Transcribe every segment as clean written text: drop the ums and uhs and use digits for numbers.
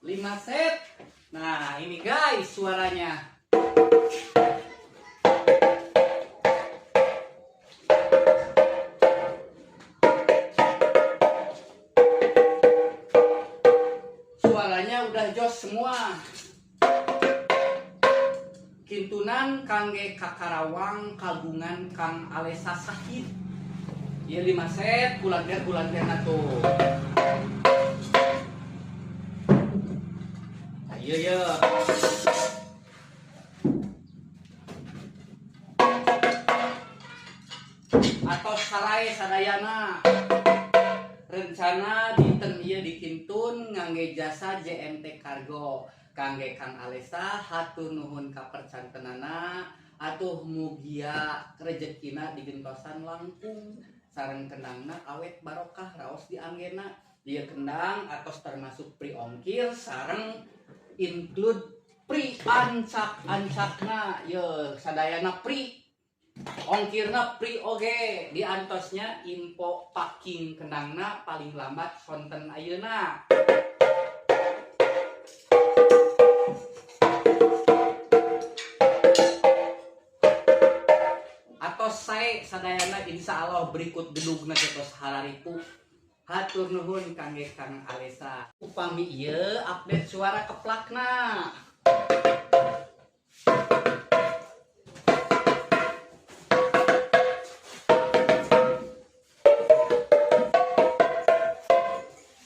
5 set. Nah, ini guys suaranya. Suaranya udah jos semua. Kintunan kangge ka Karawang kagungan Kang Alesa Sahid. Ieu 5 set kulanter-kulanterna tuh. Nah, ieu ye. Atos sarae sadayana. Rencana dinten ieu dikintun ngangge jasa JNT Cargo. Kangge Kang Alesa hatur nuhun kapercantenana, atuh mugia rejekina digentosan langkung sareng kendangna awet barokah raos dianggena. Ieu kendang atos termasuk pri ongkir sareng include pri ancak-ancakna, ye sadayana pri ongkirna pri oge diantosnya info packing kendangna paling lambat sonten ayeuna. Atos sae sadayana insya Allah berikut gedugna tos hararipu. Hatur nuhun kangge Kang Alesa. Upami ieu update suara keplakna.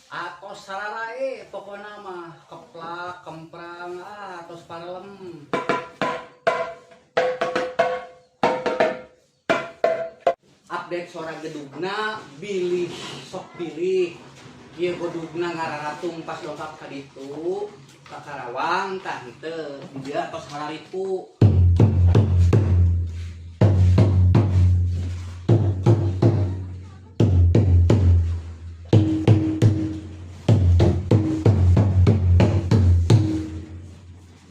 Atos sararae pokona mah keplak kemprang atos parelem. Update suara gedugna bilih sok bilih ieu gedugna ngararatung pas dongkap ka ditu ka Karawang tah henteu di dieu atos hararipu.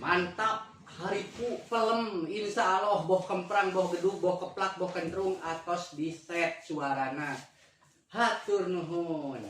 Mantap haripu pelem insya Allah boh kemprang boh gedug boh keplak boh kentrung atos di set suarana. Hatur nuhun.